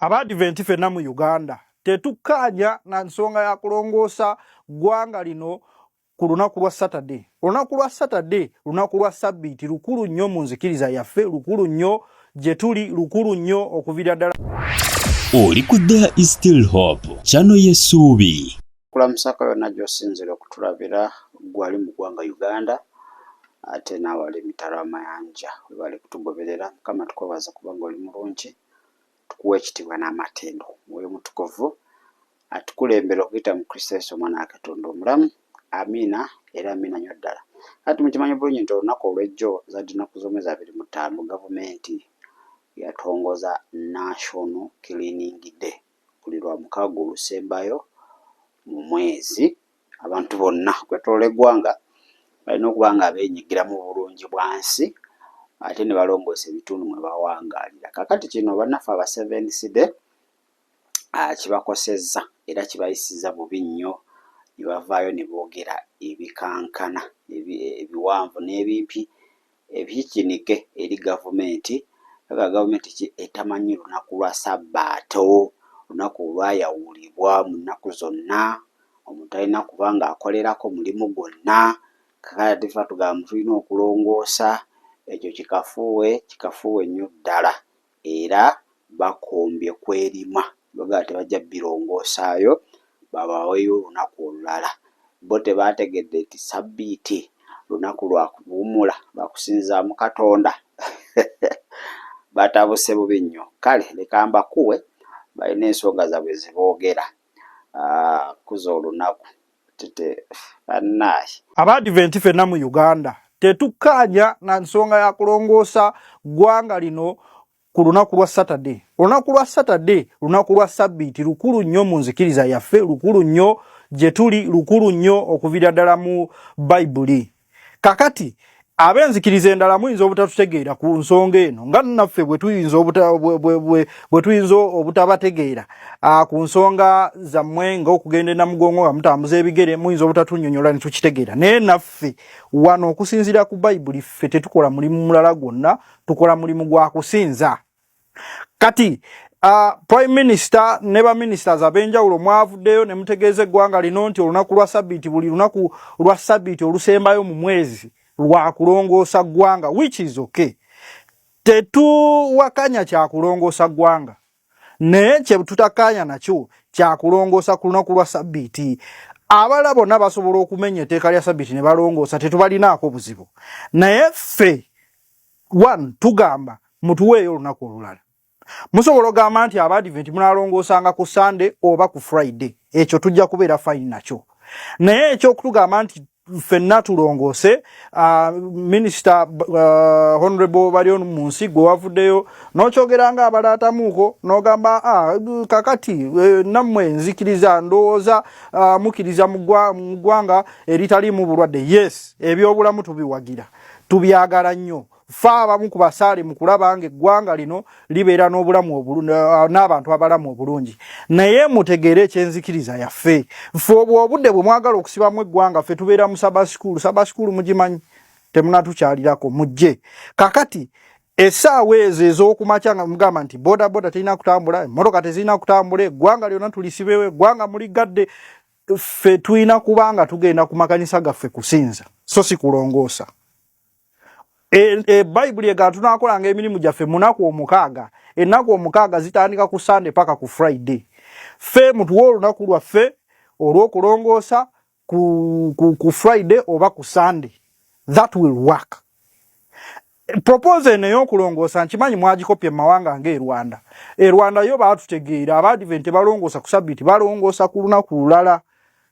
Abaadiventi fenna mu Uganda tetukkaanya na nsonga ya kulongoosa ggwanga lino ku lunaku lwa Saturday. Olunaku lwa Saturday lunaku lwa sabbiiti, lukulu nnyo mu nzikiriza yaffe, lukulu nnyo gye tuli, lukulu nnyo okuviira ddala. Oli ku There is still hope, channel y'essuubi. Kulamusako yonna gy'osinziira okutulabira ggwe ali mu ggwanga Uganda ate naawe ali emitala w'amayanja, webale kutugoberera. Mukama tukwebaza kubanga oli mulungi, tukuwa ekitiibwa n'amatendo. Mwoyo Mutukuvu atukulembera okuyita mu Kristo Yesu omwana wa Katonda omulamu. Amiina era amiina nnyo ddala. Kati mukimanyi bulungi nti olunaku olw'ejjo zadde nnaku z'omwezi 25 gavumenti yatongoza National Cleaning Day buli lwa mukaaga olusembayo mu mwezi. Abantu bonna okwetooloola eggwanga balina okuba nga beenyigira mu bulungi bwa nsi ate ne balongoosa ebitundu mwe bawangaalira. Kaakati kino bannaffe aba Seventh Day kibakosezza era kibayisizza bubi nnyo ne bavaayo ne boogera ebikankana, ebiwanvu n'ebimpi ebikinike eri gavumenti. Bagamba gavumenti ki etamanyi lunaku lwa Sabbaato, olunaku olwayawulibwa mu nnaku zonna, omuntu talina kuba ng'akolerako mulimu gwonna. Kaakati ate ffe batugamba mbu tulina okulongoosa, ekyo kikafuuwe, kikafuuwe nnyo ddala era bakombye kwerima. Bagamba tebajja birongoosaayo, babaweeyo olunaku olulala. Bo tebaategedde nti Ssabbiiti lunaku lwa kuwummula, lwa kusinzaamu Katonda. Batabuse bubi nnyo. Kale leka mbakuwe, balina ensonga zaabwe ze boogera kuza olunaku. Bannaaye. Abaadiventi fenna mu Uganda tetukkaanya na nsonga ya kulongoosa ggwanga lino ku lunaku lwa Saturday. Olunaku lwa Saturday lunaku lwa sabbiiti, lukulu nnyo mu nzikiriza yaffe, lukulu nnyo gye tuli, lukulu nnyo okuviira ddala mu Bayibuli. Kakati ab'enzikiriza endala muyinza obutatutegeera ku nsonga eno nga naffe bwe tuyinza obutabategeera ku nsonga zammwe ng'okugenda e Namugongo nga mutambuza ebigere, muyinza obutatunyonyola ne tukitegeera. Naye naffe wano okusinziira ku Bayibuli ffe tetukola mulimu mulala gwonna, tukola mulimu gwa kusinza. Kati Prime Minister ne ba ministers ab'enjawulo mwavuddeyo ne mutegeeza eggwanga lino nti olunaku lwa sabbiiti, buli lunaku lwa sabbiiti olusembayo mu mwezi lwa kulongoosa ggwanga, which is okay. Tetuwakanya kya kulongoosa ggwanga, naye kye tutakkaanya nakyo kya kulongoosa ku lunaku lwa sabbiiti. Abalala bonna basobola okumenya etteeka lya sabbiiti ne balongoosa, tetubalinaako buzibu, naye ffe one tugamba mutuweeyo olunaku olulala. Musobola ogamba nti Abaadiventi munalongoosanga ku Sunday oba ku Friday, ekyo tujja kubeera fine nakyo. Naye ekyokutugamba nti ffenna tulongoose, Minisita Honorable Baryomunsi, gwe wavuddeyo n'okyogera nga abalaatamuuko n'ogamba kakati nammwe nzikiriza, ndowooza mukkiriza mu ggwanga eritaliimu bulwadde. Yes, ebyobulamu tubiwagira, tubyagala nnyo. Ffe abamu ku basaale mu kulaba ng'eggwanga lino libeera n'obulamu n'abantu abalamu obulungi, naye mutegeere ekyenzikiriza yaffe. Ffe obwo obudde bwe mwagala okusibamu eggwanga, ffe tubeera mu Sabbath school. Sabbath school mugimanyi, temunatukyalirako, mujje. Kakati essaawa ezo ez'okumakya nga mugamba nti bodaboda terina kutambula, emmotoka tezirina kutambula, eggwanga lyonna tulisibewo, eggwanga muligadde, ffe tulina kuba nga tugenda ku makanisa gaffe kusinza, so si kulongoosa. Bayibuli egamba tunaakolanga emirimu gyaffe munaku 6. Ennaku 6 zitandika ku Sande paka ku Friday. Ffe mutuwe olunaku lwaffe olw'okulongoosa ku Friday oba ku Sunday, that will work. Proposal eno ey'okulongoosa nkimanyi mwagikopye mu mawanga nga e Rwanda. E Rwanda yo baatutegeera, Abaadiventi balongoosa ku sabbiiti, balongoosa ku lunaku lulala.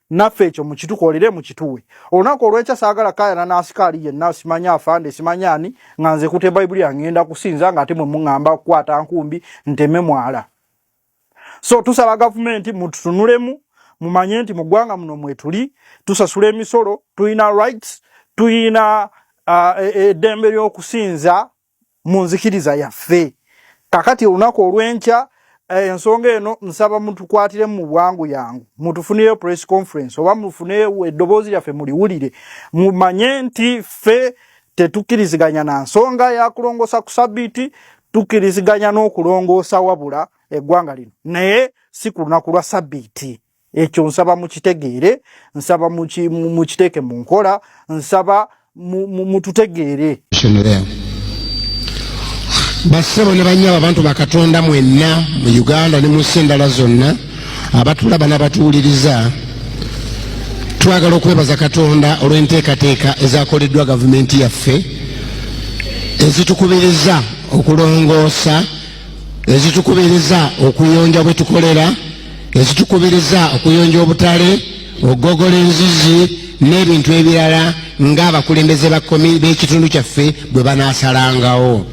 Naffe ekyo mukitukolere, mukituwe olunaku olw'enkya. Saagala kaayana n'asikaali yenna, simanyi afande, simanyi ani, nga nze kute Bayibuli yange ngenda kusinza, ng'ate mwe muŋŋamba kukwata nkumbi nteme mwala. So tusaba gavumenti mututunulemu, mumanye nti mu ggwanga muno mwetuli, tusasula emisolo, tulina rights, tulina eddembe ly'okusinza mu nzikiriza yaffe. Kakati olunaku olw'enkya ensonga eno nsaba mutukwatiremu mu bwangu yangu, mutufunireyo press conference oba mufuneyo eddoboozi lyaffe muliwulire, mumanye nti ffe tetukkiriziganya na nsonga ya kulongoosa ku sabbiiti, tukkiriziganya n'okulongoosa wabula eggwanga lino, naye si ku lunaku lwa sabbiiti. Ekyo nsaba mukitegeere, nsaba mukiteeke mu nkola, nsaba mututegeere. Bassebo ne bannyabo, abantu ba Katonda mwenna mu Uganda ne mu nsi endala zonna abatulaba n'abatuwuliriza, twagala okwebaza Katonda olw'enteekateeka ezakoleddwa gavumenti yaffe ezitukubiriza okulongoosa, ezitukubiriza okuyonja bwe tukolera, ezitukubiriza okuyonja obutale, okugogola enzizi n'ebintu ebirala ng'abakulembeze b'ekitundu kyaffe bwe banaasalangawo.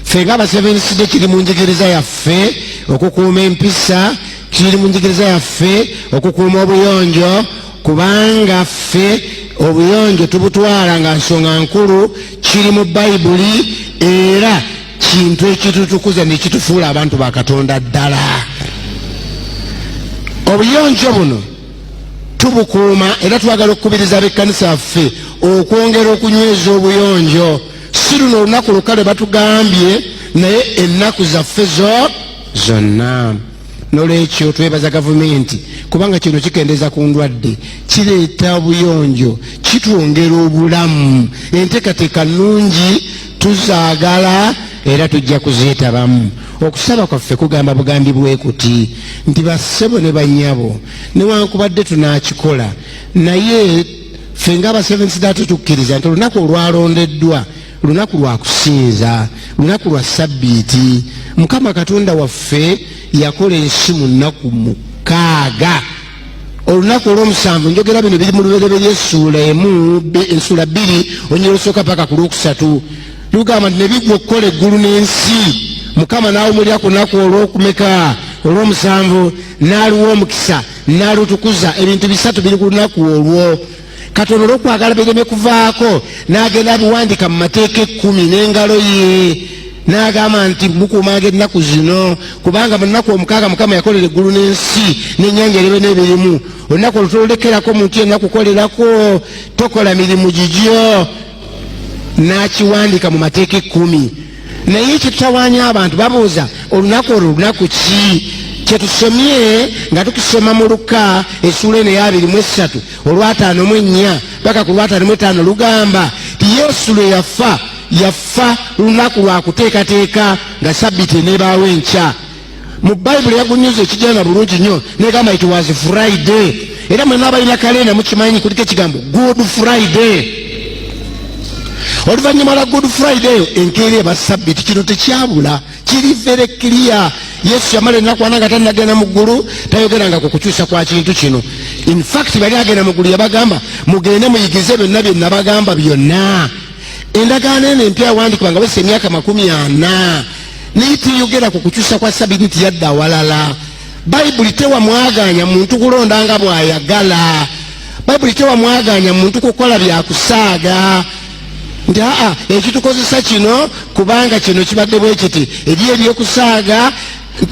Ffe ng'Abaseventh Day, kiri mu njigiriza yaffe okukuuma empisa, kiri mu njigiriza yaffe okukuuma obuyonjo, kubanga ffe obuyonjo tubutwala nga nsonga nkulu. Kiri mu Bayibuli era kintu ekitutukuza nekitufuula abantu ba Katonda ddala. Obuyonjo buno tubukuuma era twagala okukubiriza ab'ekkanisa yaffe okwongera okunyweza obuyonjo, si luno olunaku lwokka lwe batugambye, naye ennaku zaffe zo zonna. Nolwekyo twebaza gavumenti kubanga kino kikendeeza ku ndwadde, kireeta obuyonjo, kitwongera obulamu. Enteekateeka nnungi, tuzaagala era tujja kuzeetabamu. Okusaba kwaffe kugamba bugambi bwe kuti nti, bassebo ne bannyabo, newankubadde tunaakikola, naye ffe ng'aba Seventh Day tukkiriza nti olunaku olwalondeddwa lunaku lwa kusinza, lunaku lwa sabbiiti. Mukama Katonda waffe yakola ensi mu nnaku 6, olunaku olwomusanvu, njogera bino biri mu Lubereberye essuula 1, ensuula 2, olunyiriri olusooka paka ku lwokusatu. Lugamba nti, "Ne bigwa okukola eggulu n'ensi, Mukama n'awumulira ku lunaku olwokumeka? Olw'omusanvu, n'aluwa omukisa, n'alutukuza." Ebintu bisatu biri ku lunaku olwo. Katonda olw'okwagala bireme kuvaako, n'agenda abiwandika mu Mateeka 10 n'engalo ye, n'agamba nti, "Mukuumanga ennaku zino, kubanga mu nnaku 6 Mukama yakolera eggulu n'ensi n'ennyanja erebe n'ebirimu. Olunaku olwo tolulekerako muntu yenna kukolerako, tokola mirimu gigyo." N'akiwandika mu Mateeka 10. Naye ekitutawaanya, abantu babuuza, olunaku olwo lunaku ki? Kyetusomye nga tukisoma mu Luka essuula eno eya 23, olwa 54 paka ku lwa 55, lugamba ti Yesu lwe yafa, yafa lunaku lwa kuteekateeka nga sabbiiti eneebaawo enkya. Mu Bayibuli yagunyuza ekijana bulungi nnyo, negamba it was Friday. Era mwena abalina kalenda mukimanyi, kuliko ekigambo Good Friday. Oluvannyuma lwa Good Friday eyo, enkeera eba sabbiiti. Kino tekyabula, kiri very clear. Yesu yamala ennaku 40 nga tannagenda mu ggulu, tayogeranga ku kukyusa kwa kintu kino. In fact, bali agenda mu ggulu, yabagamba, "Mugende muyigize byonna bye nabagamba byonna." Endagaano eno empya yawandikibwa nga wesa emyaka 40, naye teyogera ku kukyusa kwa sabbiiti nti yadda awalala. Bayibuli tewa mwaganya muntu kulonda nga bw'ayagala. Bayibuli tewa mwaganya muntu kukola byakusaaga nti, "Aa, ekitukozesa kino kubanga kino kibadde bwe kiti." Eri ebyokusaaga,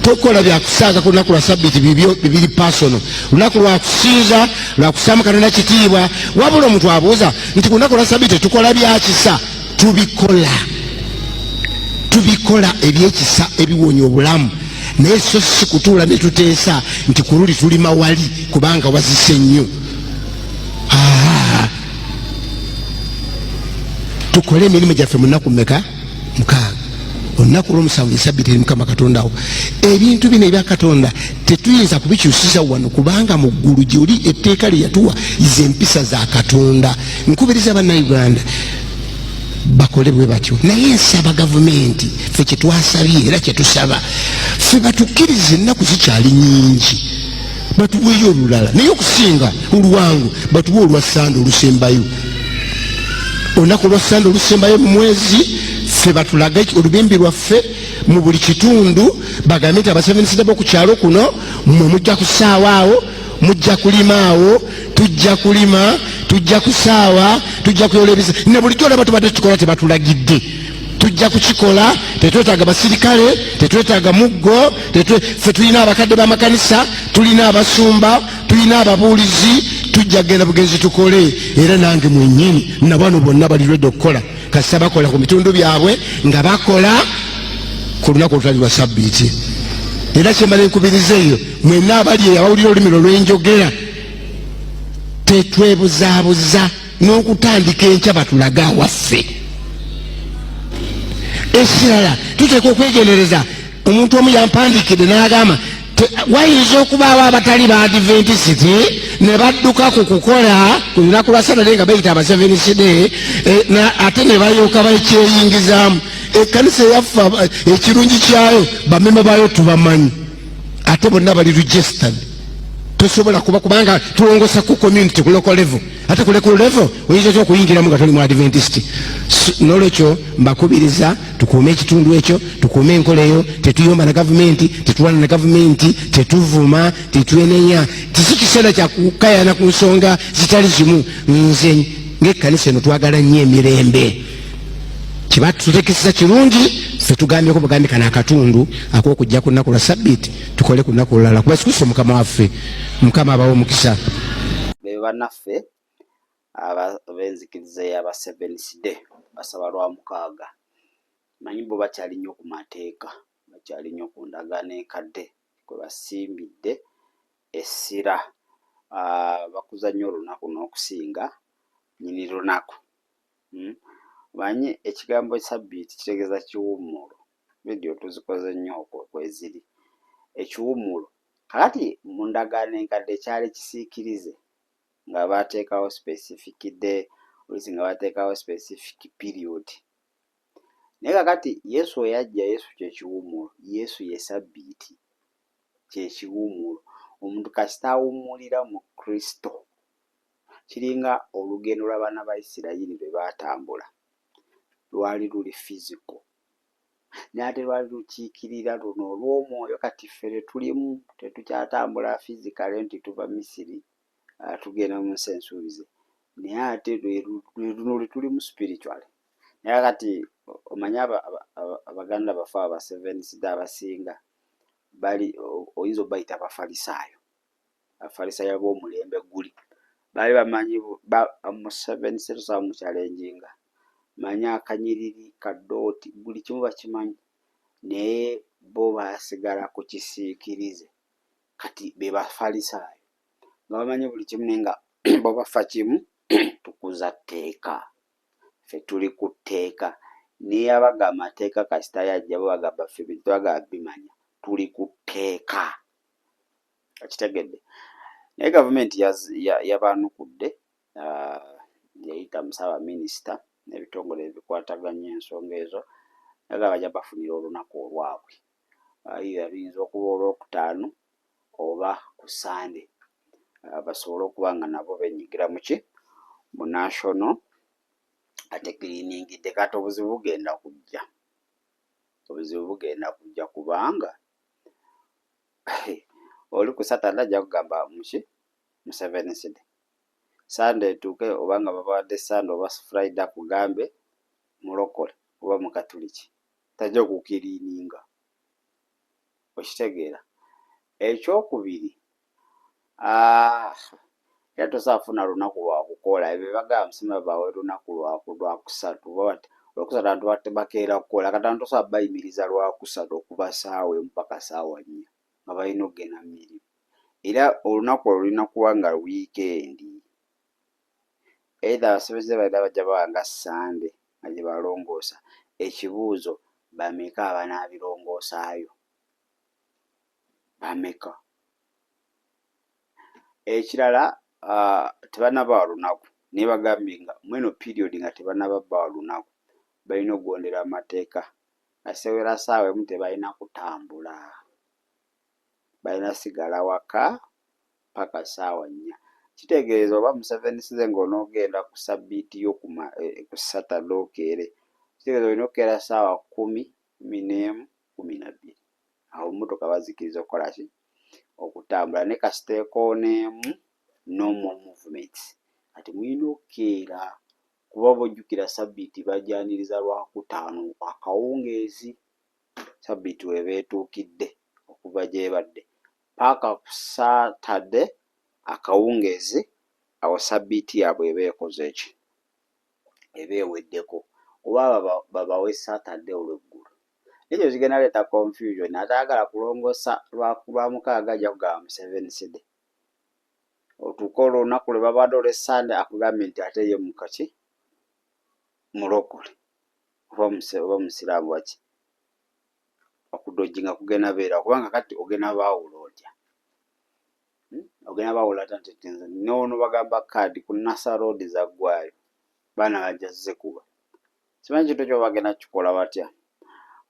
tokola byakusaaga ku lunaku lwa sabbiiti, bibyo bibiri personal. Lunaku lwakusinza, lwakusaamu Katonda kitiibwa. Wabula omuntu abuuza nti, ku lunaku lwa sabbiiti tukola byakisa? Tubikola, tubikola ebyekisa ebiwonya obulamu, naye so si kutuula ne tuteesa nti ku luli tulima wali kubanga wazise nnyo. Tukole emirimu gyaffe mu nnaku meka? 6. Olunaku olwomusanvu esabbiiti eri Mukama Katondawo. Ebintu bino ebya Katonda tetuyinza kubikyusiza wano, kubanga mu ggulu gyoli etteeka lye yatuwa ze empisa za Katonda. Nkubiriza Bannayuganda bakole bwe batyo, naye nsaba gavumenti, ffe kyetwasabye era kyetusaba ffe, batukkirize ennaku zikyali nyingi, batuweeyo olulala, naye okusinga olwangu batuwe olwa Sande olusembayo, olunaku olwa Sande olusembayo mu mwezi. Ffe batulage olubimbi lwaffe mu buli kitundu, bagambe nti Abaseventh Day ku kyalo kuno mmwe mujja kusaawa awo, mujja kulima awo, tujja kulima, tujja kusaawa, tujja kuyola ebisa. Ne bulijjo olaba tubadde tukikola, tebatulagidde, tujja kukikola. Tetwetaaga basirikale, tetwetaaga muggo. Ffe tulina abakadde b'amakanisa, tulina abasumba, tulina ababuulizi, tujja kugenda bugenzi tukole. Era nange mwennyini nabano bonna bali ready okukola, kasita bakola ku bitundu byabwe nga bakola ku lunaku olutali lwa sabbiiti. Era kyemala enkubiriza eyo mwenna abali eyo abawulira olulimi lwo lwenjogera, tetwebuzaabuza n'okutandika enkya batulage awaffe. Ekirala tuteekwa okwegendereza. Omuntu omu yampandiikidde n'agamba wayinza okubaawo abatali ba Adventisiti ne badduka ku kukola ku lunaku lwa Saturday nga bayita abaseveniside, ate ne balyoka bakyeyingizaamu. Ekkanisa eyaffe ekirungi kyayo bamemba baayo tubamanyi, ate bonna bali registered. Tosobola kuba, kubanga tulongosa ku community, ku local level, ate ku local level oyinza otya okuyingiramu nga toli mu Adventist? Nolwekyo mbakubiriza tukuume ekitundu ekyo, tukuume enkola eyo. Tetuyomba na gavumenti, tetulwana na gavumenti, tetuvuma, tetwenenya. Tisi kiseera kyakukayana ku nsonga zitali zimu. Nze ng'ekkanisa eno twagala nnyo emirembe. Kiba tutekeseza kirungi, ffe tugambyeko bugambi kano akatundu ak'okujja ku lunaku lwa Sabbiiti tukole ku lunaku olulala, kuba Yesu Kristo Mukama waffe. Mukama abawe omukisa. Be bannaffe ab'enzikiriza ey'aba Seventh Day, basaba Lwamukaaga. Manyi bo bakyali nnyo ku mateeka, bakyali nnyo ku ndagaano enkadde kwe basimbidde essira. Bakuza nnyo olunaku n'okusinga nnyini lunaku. Omanyi ekigambo sabbiiti kitegeeza kiwummulo. Vidiyo tuzikoze nnyo okwo kweziri. Ekiwummulo. Kaakati mu ndagaano enkadde kyali kisiikirize nga baateekawo specific day, oluusi nga bateekawo specific period. Naye kaakati Yesu we yajja, Yesu kye kiwummulo, Yesu ye sabbiiti, kye kiwummulo. Omuntu kasita awummulira mu Kristo, kiringa olugendo lw'abaana ba Isirayiri lwe baatambula, lwali luli physical, naye ate lwali lukiikirira luno olw'omwoyo kati ffe lwe tulimu. Tetukyatambula physically nti tuva Misiri tugenda mu nsi ensuubize, naye ate lwe luno lwe tulimu spiritually. Naye kati omanyi abaganda baffe aba Seventh Day abasinga bali oyinza obbayita Abafalisaayo, Abafalisaayo b'omulembe guli. Baali bamanyi mu Seventh Day tosobola mukyalenjinga, manyi akanyiriri ka dot, buli kimu bakimanyi, naye bo baasigala ku kisiikirize. Kati be Bafalisaayo nga bamanyi buli kimu, naye nga bo bafa kimu, tukuza tteeka, ffe tuli ku tteeka. Naye abaga amateeka kasita yajja, bo bagamba ffe bintu tebagamba bimanya, tuli ku tteeka. Okitegedde? Naye gavumenti yabaanukudde, yayita mu ssaabaminisita n'ebitongole ebikwataganya ensonga ezo, nagamba bajja bafunira olunaku olwabwe, either luyinza okuba Olwokutaano oba ku Ssande, basobole okuba nga nabo benyigira mu ki, mu national ate cleaning day. Kati obuzibu bugenda kujja, obuzibu bugenda kujja kubanga oli ku Saturday ajja kugamba muki, mu Seventh Day, Sunday etuuke oba nga babawadde Sunday oba Friday, akugambe mulokole oba mukatuliki, tajja kukiriininga. Okitegeera? Ekyokubiri, era tosobola kufuna lunaku lwa kukola. Ebyo bagamba musima bawe lunaku Lwakusatu, Olwokusatu abantu bakeera kukola. Kati abantu tosobola bayimiriza Lwakusatu okuva ssaawa 1 paka ssaawa 4 nga balina okugenda mu mirimu. Era olunaku olwo lulina kuba nga weekend, either abasomesa balina bajja bawa nga Ssande nga gye balongoosa. Ekibuuzo, bameka abanaabirongoosaayo? Bameka? Ekirala, tebannabawa lunaku, naye bagambye nga mweno period nga tebannaba bawa lunaku, balina okugondera amateeka nga sewera ssaawa 1 tebalina kutambula, balina sigala waka paka ssaawa 4. Kitegeeza oba mu Seventh Day ng'onoogenda ku sabbiiti yo ku Saturday okeere, kitegeeza olina okukeera ssaawa 10, 11, 12, awo emmotoka bazikkiriza okukola ki, okutambula. Naye kasita ekoona emu, no more movements. Kati mulina okukeera kuba bw'ojjukira sabbiiti bagyaniriza Lwakutaano akawungeezi, sabbiiti w'eba etuukidde okuva gy'ebadde paka ku Saturday akawungeezi, awo sabbiiti yaabwe eba ekoze ki, eba eweddeko. Oba babawe Saturday olweggulo. Ekyo kigenda leeta confusion. Atayagala kulongoosa Lwamukaaga ajja kugamba Seventh Day. Otuuke olunaku lwe babadde olw'e Ssande akugambye nti ate ye mukaki mulokole oba musiraamu waki. Okudojinga kugenda beera kubanga kati ogenda baawula otya? Hmm? Ogenda baawula ata nti nze noono bagamba kaadi ku Nasa Road zaggwayo baana bajja zikuba. Simanyi kintu ekyo bagenda kukikola batya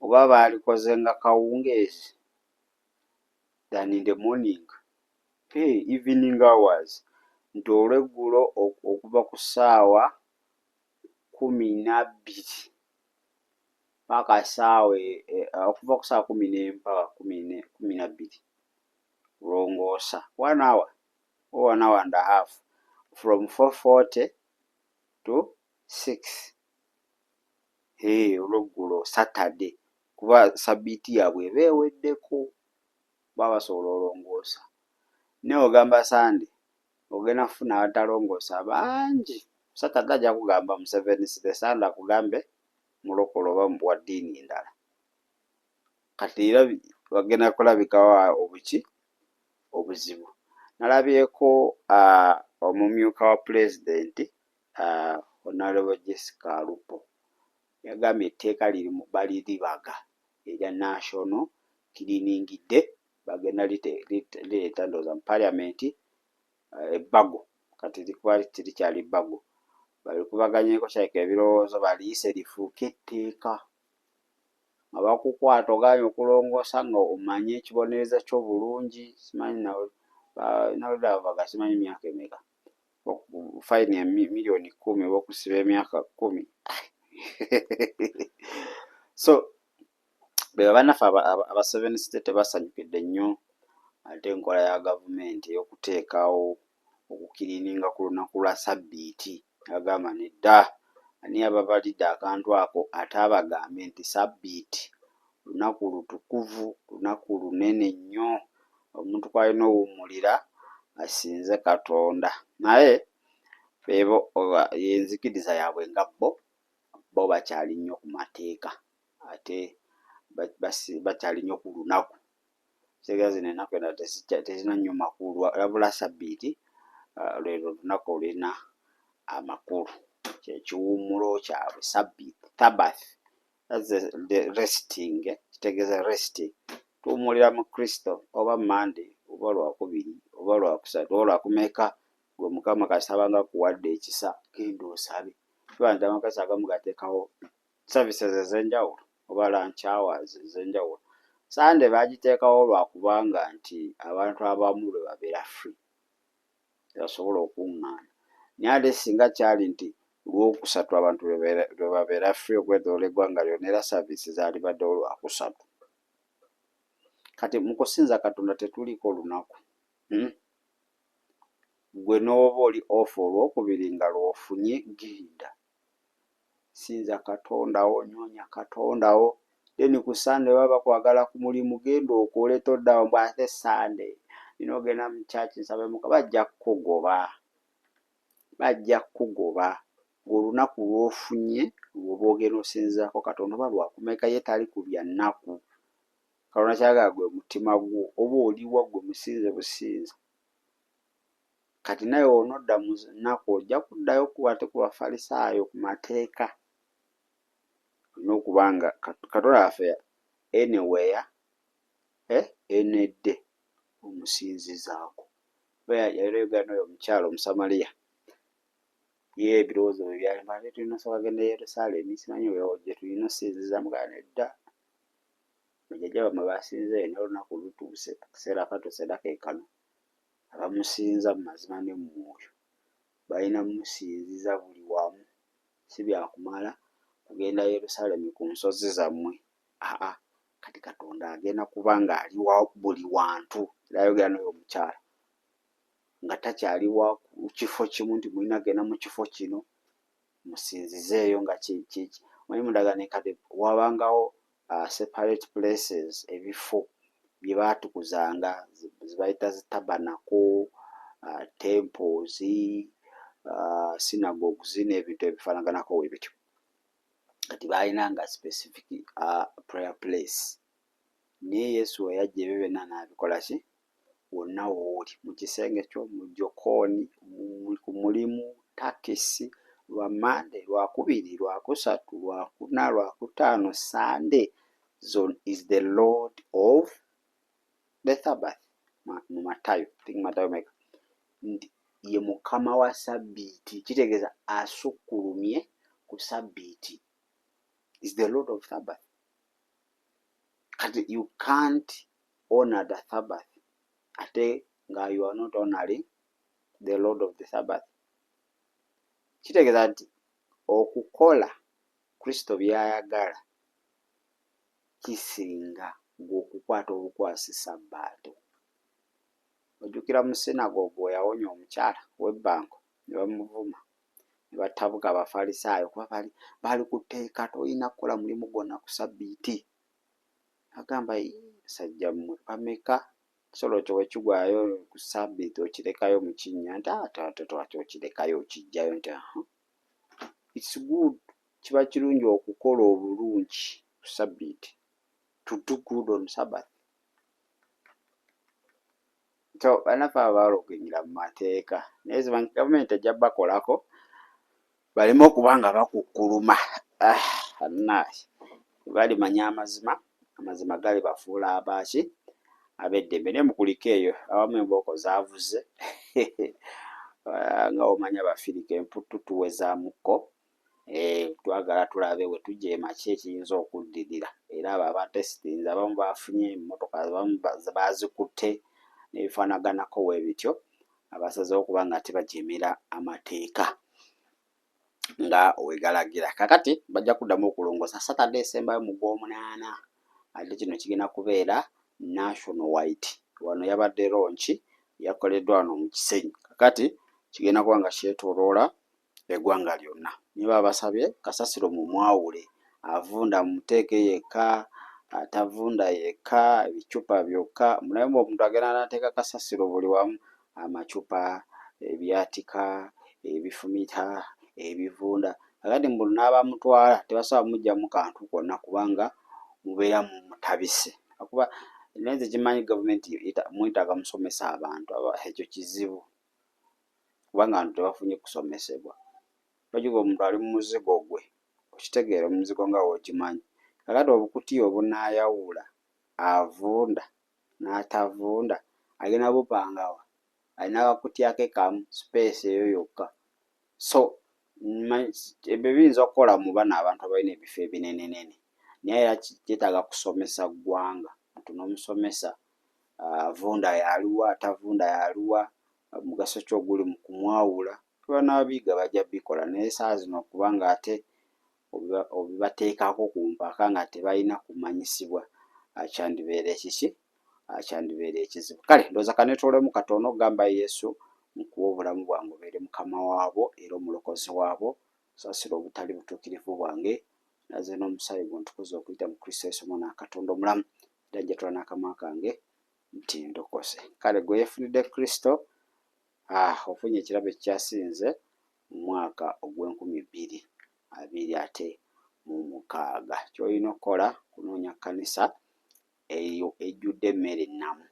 oba baalikoze nga kawungeezi than in the morning, hey, evening hours nti olweggulo okuva ku ssaawa 12 paka ssaawa okuva ku ssaawa 11 paka 12 longoosa one hour or one hour and a half, from 4:40 to 6. Hey, olweggulo Saturday kuba sabbiiti yaabwe eba eweddeko baba basobola olongoosa. Naye ogamba Sunday ogenda kufuna abatalongoosa bangi. Saturday ajja kugamba mu Seventh Day, Sunday akugambe mulokole oba wa ddiini ndala. Kati era wagenda kulabikawo obuki obuzibu. Nalabyeko omumyuka wa pulezidenti Honorable Jessica Alupo yagambye etteeka liri baliribaga erya National Cleaning Day, bagenda lireeta ndowooza mu parliament ebbago. Kati likuba tirikyali bbago, balikubaganyeeko kyalika ebirowoozo baliyise lifuuke etteeka nga bakukwata ogaanye okulongoosa nga omanye ekibonerezo kyo bulungi. Simanyi nawulidde babaga simanyi myaka emeka, fayini ya miliyoni 10 oba okusiba emyaka 10. So be bannaffe aba Seventh Day tebasanyukidde nnyo ate enkola ya gavumenti ey'okuteekawo okukiriininga ku lunaku lwa sabbiiti. Agamba nedda, ani ababalidde akantu ako ate abagambe nti sabbiiti lunaku lutukuvu, lunaku lunene nnyo omuntu kw'alina owummulira asinze Katonda. Naye ebo y'enzikiriza yaabwe nga bo bo bakyali nnyo ku mateeka ate bakyali nnyo ku lunaku. Kitegeeza zino ennaku endala tezirina nnyo makulu, wabula sabbiiti lwe lunaku olulina amakulu, kye kiwummulo kyabwe sabbiiti, Sabbath, that's the resting, kitegeeza resting. Tuwummulira mu Kristo oba Monday oba Lwakubiri oba Lwakusatu oba Lwakumeka, gwe Mukama kasita abanga akuwadde ekisa genda osabe. Kiba nti amakanisa agamu gateekawo services ez'enjawulo oba lunch hours ez'enjawulo. Sunday baagiteekawo lwakubanga nti abantu abamu lwe babeera free basobola okuŋŋaana. Naye ate singa kyali nti Lwokusatu abantu lwe babeera free okwetooloola eggwanga lyonna, era service zaalibaddewo Lwakusatu. Kati mu kusinza Katonda tetuliiko lunaku, hmm? Ggwe n'oba oli off Olwokubiri nga lw'ofunye genda sinza Katonda wo, nyoonya Katonda wo. Then ku Sunday baba bakwagala ku mulimu genda okole, toddawo mbu ate Sunday nina ogenda mu church nsabe Mukama. Bajja kukugoba, bajja kukugoba ng'olunaku lw'ofunye lw'oba ogenda osinzizaako Katonda oba lwakumeka ye tali ku bya nnaku. Katonda ky'ayagala gwe mutima gwo oba oliwa gwe musinze businza. Kati nawe w'onodda mu nnaku ojja kuddayo ate ku Bafalisaayo ku mateeka. Olina okuba nga Katonda waffe anywhere, eh, any day omusinzizaako. Kuba yali ayogera n'oyo omukyala Omusamaliya ye ebirowoozo bye byali mbu ate tulina osooka genda e Yerusaalemi simanyi gye tulina osinziza mugamba nedda bajjajja bammwe basinza eyo naye olunaku lutuuse akaseera katuuse era ke kano abamusinza mu mazima ne mu mwoyo balina mmusinziza buli wamu si byakumala kugenda Yerusaalemi ku nsozi zammwe aa kati Katonda agenda kuba ng'ali wa buli wantu era ayogera n'oyo omukyala nga takyali wa kifo kimu nti mulina genda mu kifo kino musinzizeeyo nga omanyi mu ndagaano enkadde wabangawo separate places ebifo bye baatukuzanga ze bayita zi tabernacle, temples, synagogues n'ebintu ebifaanaganako bwe bityo. Kati baalinanga specific prayer place. Naye Yesu we yajja ebyo byonna n'abikola ki? Wonna w'oli, mu kisenge kyo, mu jokooni, ku mulimu, takisi, lwa Mmande, Lwakubiri, Lwakusatu, Lwakuna, Lwakutaano, Ssande, zone is the Lord of the Sabbath. Mu Matayo, I think Matayo meka, nti ye Mukama wa Sabbiiti, kitegeeza asukkulumye ku Sabbiiti. Is the Lord of Sabbath. Kati you can't honor the Sabbath ate nga you are not honoring the Lord of the Sabbath. Kitegeeza nti okukola Kristo by'ayagala kisinga gwe okukwata obukwasi Sabbaato. Ojjukira mu sinagogo we yawonya omukyala ow'ebbango ne bamuvuma ne batabuka Abafalisaayo kuba baali baali ku tteeka tolina kukola mulimu gwonna ku Sabbiiti. Agamba basajja mmwe bameka ekisolo kyo bwe kigwayo ku Sabbiiti okirekayo mu kinnya nti ate ate lwaki okirekayo okiggyayo nti aha. It's good kiba kirungi okukola obulungi ku Sabbiiti to do good on Sabbath. So bannaffe abo baagala okuyingira mu mateeka naye zimanyi gavumenti ejja bakolako baleme okuba nga bakukkuluma. Ah, bannaaye balimanya amazima, amazima galibafuula abaaki ab'eddembe. Naye mukulike eyo awamu embooko zaavuze nga bw'omanyi Abafirika emputtu tuwezaamuko. Eh, twagala tulabe we tujja emakya ekiyinza okuddirira era abo abatesitinze abamu baafunye emmotoka abamu baazikutte n'ebifaanaganako we bityo abasazeewo okuba nga ate bajeemera amateeka nga we galagira. Kaakati bajja kuddamu okulongoosa Saturday esembayo mu gw'omunaana ate kino kigenda kubeera national wide. Wano yabadde launch yakoleddwa wano mu Kisenyi. Kaakati kigenda kuba nga kyetooloola eggwanga lyonna. Naye babasabye kasasiro mumwawule, avunda mumuteeke yekka, atavunda yekka, ebicupa byokka. Naye mbu omuntu agenda n'ateeka kasasiro buli wamu, amacupa, ebyatika, ebifumita, ebivunda. Kaakati mbu n'abamutwala tebasobola kumuggyamu kantu konna kubanga mubeera mumutabise. Lwakuba naye nze kye mmanyi gavumenti mwetaaga musomese abantu ekyo kizibu kubanga abantu tebafunye kusomesebwa. Ojjukira omuntu ali mu muzigo gwe, okitegeera omuzigo nga bw'ogimanyi. Kaakati obukutiya obunaayawula avunda n'atavunda agenda bupanga wa? Alina akakutiya ke kamu space eyo yokka. So ebyo biyinza okukola mu bano abantu abalina ebifo ebinenenene naye era kyetaaga kusomesa ggwanga. Omuntu n'omusomesa avunda y'aluwa, atavunda y'aluwa, mugaso ki oguli mu kumwawula. Banaabiyiga bajja bbikola naye essaawa zino kubanga ate obibateekako ku mpaka nga tebalina kumanyisibwa kyandibeera ekiki kyandibeera ekizibu. Kale ndowooza kaneetoolemu katono gamba Yesu nkuwa obulamu bwange obeere Mukama waabwo era Omulokozi waabwo, saasira obutali butuukirivu bwange, naaze n'omusaayi gwo ntukuze okuyita mu Kristo Yesu Omwana wa Katonda omulamu era njatula n'akamwa kange nti ndokose. Kale gwe yeefunidde Kristo, ah, ofunye ekirabo ekikyasinze mu mwaka ogw'enkumi bbiri abiri ate mu mukaaga. Ky'olina okukola kunoonya kkanisa eyo ejjudde emmere ennamu.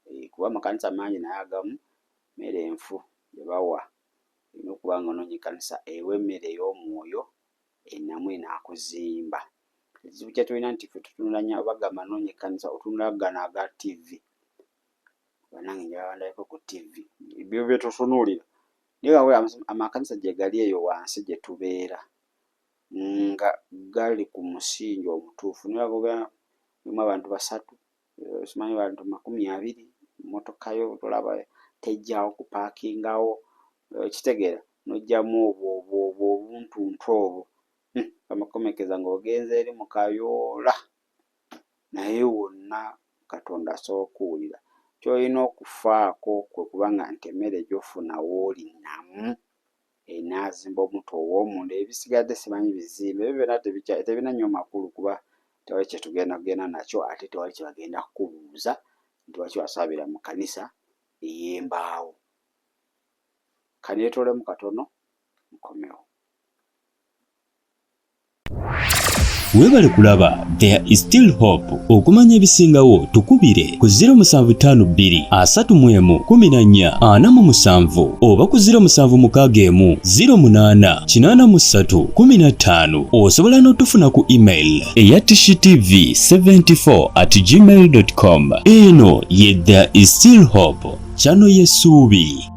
Eh, kuba amakanisa mangi naye agamu mmere nfu gye bawa. Olina okuba nga onoonya ekkanisa ewa emmere ey'omwoyo ennamu enaakuzimba. Ekizibu kye tulina nti ffe tutunula nnyo bagamba noonya ekkanisa otunula gano aga ttivi. Bannange njagala ndabeko ku ttivi. Ebyo bye tutunuulira. Naye wabula amakanisa gye gali eyo wansi gye tubeera nga gali ku musingi omutuufu naye mulimu abantu basatu simanyi bantu 20 mmotoka yo tolaba tejjaawo kupaakingawo okitegeera n'oggyamu obwo obwo obwo obuntuntu obwo bamakomekeza ng'ogenze eri mu kayoola naye wonna Katonda asobola okukuwulira. Ky'olina okufaako kwe kuba nga nti emmere gy'ofuna w'oli nnamu enaazimba omuntu ow'omunda ebisigadde simanyi bizimbe ebyo byonna tebirina nnyo makulu kuba tewali kye tugenda kugenda nakyo ate tewali kye bagenda kukubuuza nti lwaki wasaabira mu kkanisa ey'embaawo. Kaneetoolemu katono nkomewo. Webale kulaba There is still hope. Okumanya ebisingawo tukubire ku 0752 31 14 47 oba ku 0761 08 83 15. Osobola n'otufuna ku email eya tishitv74 at gmail.com. Eno ye There is still hope, channel y'essuubi.